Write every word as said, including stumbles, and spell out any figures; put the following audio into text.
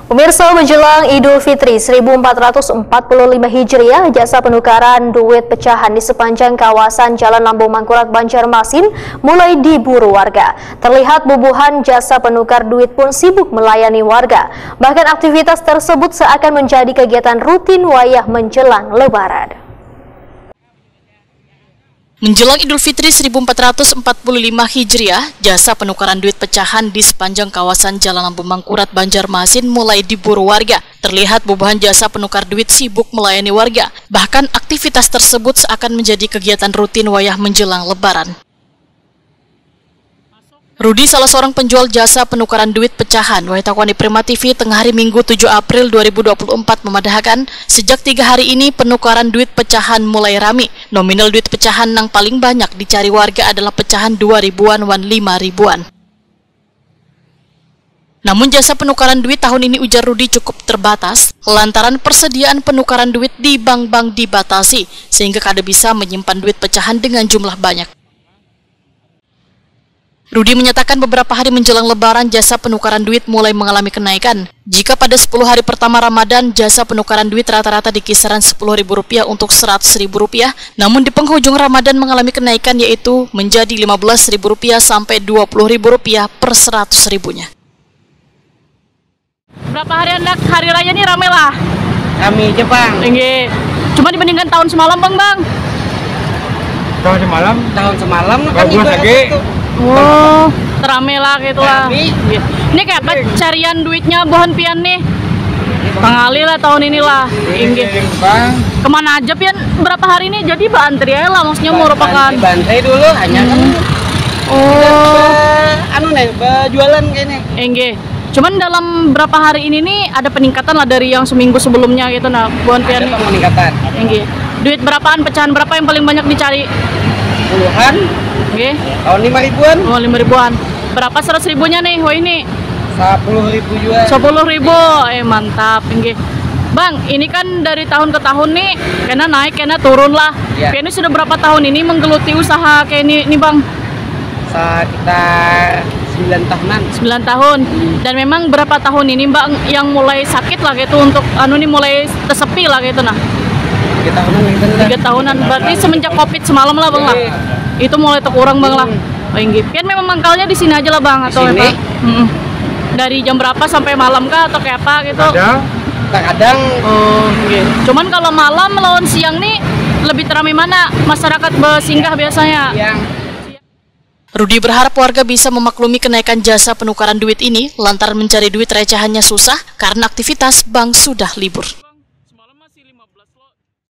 Pemirsa, menjelang Idul Fitri seribu empat ratus empat puluh lima Hijriah, jasa penukaran duit pecahan di sepanjang kawasan Jalan Lambung Mangkurat, Banjarmasin, mulai diburu warga. Terlihat bubuhan jasa penukar duit pun sibuk melayani warga. Bahkan aktivitas tersebut seakan menjadi kegiatan rutin wayah menjelang Lebaran. Menjelang Idul Fitri seribu empat ratus empat puluh lima Hijriah, jasa penukaran duit pecahan di sepanjang kawasan Jalan Lambung Mangkurat, Banjarmasin, mulai diburu warga. Terlihat bubuhan jasa penukar duit sibuk melayani warga. Bahkan aktivitas tersebut seakan menjadi kegiatan rutin wayah menjelang Lebaran. Rudi, salah seorang penjual jasa penukaran duit pecahan, wahai takwani Prima T V, tengah hari Minggu tujuh April dua ribu dua puluh empat, memadahakan, sejak tiga hari ini penukaran duit pecahan mulai rami. Nominal duit pecahan nang paling banyak dicari warga adalah pecahan dua ribuan wan lima ribuan. Namun, jasa penukaran duit tahun ini, ujar Rudi, cukup terbatas lantaran persediaan penukaran duit di bank-bank dibatasi, sehingga kada bisa menyimpan duit pecahan dengan jumlah banyak. Rudi menyatakan, beberapa hari menjelang Lebaran, jasa penukaran duit mulai mengalami kenaikan. Jika pada sepuluh hari pertama Ramadan, jasa penukaran duit rata-rata di kisaran sepuluh ribu rupiah untuk seratus ribu rupiah, namun di penghujung Ramadan mengalami kenaikan, yaitu menjadi lima belas ribu rupiah sampai dua puluh ribu rupiah per seratus ribunya. Berapa hari handak hari raya ni, rame lah? Rame aja, Bang. Tinggi. Cuma dibandingkan tahun semalam, Bang, Bang? Tahun semalam? Tahun semalam kan bagus ibarat lagi. Itu. Oh, terame lah gitu lah. Rame. Tinggi. Ini kayak apa carian duitnya buhan pian nih? Pangali lah tahun inilah. Tinggi. Tinggi, Bang. Kemana aja pian? Berapa hari ini? Jadi baantri aja lah, maksudnya merupakan. Baantri dulu, hanya kan. Hmm. Oh. Anu nih, berjualan kayak ini. Inggih. Cuman dalam berapa hari ini nih ada peningkatan lah dari yang seminggu sebelumnya gitu, nah, buhan pian nih. Ada peningkatan. Inggih. Duit berapaan, pecahan berapa yang paling banyak dicari? Puluhan. Inggih. Tahun lima ribuan. Oh, lima ribuan. Berapa seratus ribunya nih, wah ini? Sepuluh ribu juga. Sepuluh ribu, eh, mantap, inggih. Bang, ini kan dari tahun ke tahun nih, kena naik, kena turun lah. Iya. Pian ini sudah berapa tahun ini menggeluti usaha kayak ini, nih, Bang? Sekitar sembilan tahunan. Sembilan tahun. Dan memang berapa tahun ini, Bang, yang mulai sakit lah gitu untuk anu nih, mulai tersepi lah gitu, nah? Tiga tahunan gitu lah. Tiga tahunan. Berarti semenjak covid semalam lah, Bang, lah? Iya. Itu mulai terkurang, Bang, lah? Hmm. Oh, inggih. Pian memang mangkalnya di sini aja lah, Bang, atau apa? Di sini. Mm-mm. Dari jam berapa sampai malam kah atau kayak apa gitu? Kadang. Kadang. Oh, inggih. Cuman kalau malam lawan siang nih lebih terame mana masyarakat bersinggah biasanya? Siang. Rudi berharap warga bisa memaklumi kenaikan jasa penukaran duit ini lantaran mencari duit recehannya susah karena aktivitas bank sudah libur.